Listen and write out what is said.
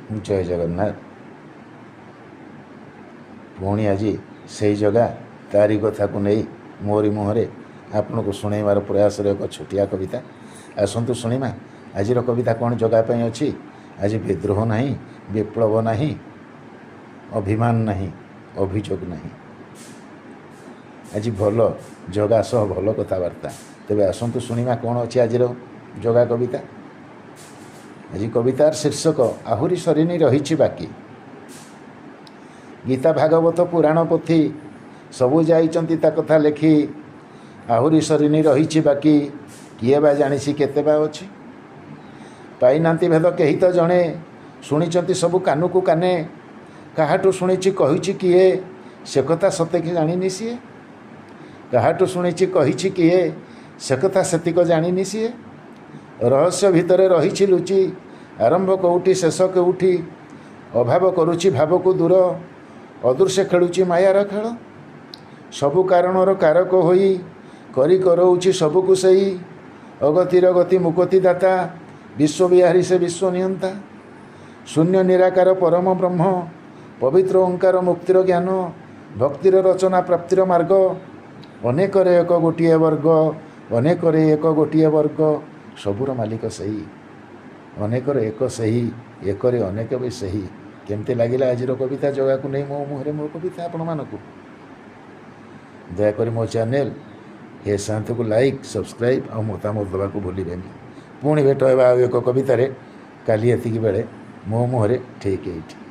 ଜୟ ଜଗନ୍ନାଥ। ପୁଣି ଆଜି ସେଇ ଜଗା, ତାରି କଥାକୁ ନେଇ ମୋରି ମୁହଁରେ ଆପଣଙ୍କୁ ଶୁଣେଇବାର ପ୍ରୟାସର ଏକ ଛୋଟିଆ କବିତା। ଆସନ୍ତୁ ଶୁଣିବା ଆଜିର କବିତା କ'ଣ ଜଗା ପାଇଁ ଅଛି। ଆଜି ବିଦ୍ରୋହ ନାହିଁ, ବିପ୍ଳବ ନାହିଁ, ଅଭିମାନ ନାହିଁ, ଅଭିଯୋଗ ନାହିଁ। ଆଜି ଭଲ ଜଗା ସହ ଭଲ କଥାବାର୍ତ୍ତା। ତେବେ ଆସନ୍ତୁ ଶୁଣିବା କ'ଣ ଅଛି ଆଜିର ଜଗା କବିତା। ଆଜି କବିତାର ଶୀର୍ଷକ ଆହୁରି ସରିନି ରହିଛି ବାକି। ଗୀତା ଭାଗବତ ପୁରାଣ ପୋଥି ସବୁ ଯାଇଛନ୍ତି ତା କଥା ଲେଖି, ଆହୁରି ସରିନି ରହିଛି ବାକି, କିଏ ବା ଜାଣିଛି କେତେ ବା ଅଛି। ପାଇନାହାନ୍ତି ଭେଦ କେହି ତ ଜଣେ, ଶୁଣିଛନ୍ତି ସବୁ କାନକୁ କାନେ, କାହାଠୁ ଶୁଣିଛି କହିଛି କିଏ, ସେ କଥା ସତେକି ଜାଣିନି ସିଏ। କାହାଠୁ ଶୁଣିଛି କହିଛି କିଏ, ସେ କଥା ସେତିକ ଜାଣିନି ସିଏ। ରହସ୍ୟ ଭିତରେ ରହିଛି ଲୁଚି, ଆରମ୍ଭ କେଉଁଠି ଶେଷ କେଉଁଠି, ଅଭାବ କରୁଛି ଭାବକୁ ଦୂର, ଅଦୃଶ୍ୟ ଖେଳୁଛି ମାୟାର ଖେଳ। ସବୁ କାରଣର କାରକ ହୋଇ କରି କରଉଛି ସବୁକୁ ସେଇ, ଅଗତିର ଗତି ମୁକତି ଦାତା, ବିଶ୍ୱବିହାରୀ ସେ ବିଶ୍ୱ ନିୟନ୍ତା। ଶୂନ୍ୟ ନିରାକାର ପରମ ବ୍ରହ୍ମ, ପବିତ୍ର ଓଙ୍କାର ମୁକ୍ତିର ଜ୍ଞାନ, ଭକ୍ତିର ରଚନା ପ୍ରାପ୍ତିର ମାର୍ଗ, ଅନେକରେ ଏକ ଗୋଟିଏ ବର୍ଗ, ଅନେକରେ ଏକ ଗୋଟିଏ ବର୍ଗ, ସବୁର ମାଲିକ ସେହି, ଅନେକର ଏକ ସେହି, ଏକରେ ଅନେକ ବି ସେହି। କେମିତି ଲାଗିଲା ଆଜିର କବିତା ଜଗାକୁ ନେଇ ମୋ ମୁହଁରେ ମୋ କବିତା ଆପଣମାନଙ୍କୁ? ଦୟାକରି ମୋ ଚ୍ୟାନେଲ୍ ହେ ଶାନ୍ତକୁ ଲାଇକ୍, ସବସ୍କ୍ରାଇବ୍ ଆଉ ମତାମତ ଦେବାକୁ ଭୁଲିବେନି। ପୁଣି ଭେଟ ହେବା ଆଉ ଏକ କବିତାରେ କାଲି ଏତିକି ବେଳେ ମୋ ମୁହଁରେ ଠିକ୍ ଏଇଠି।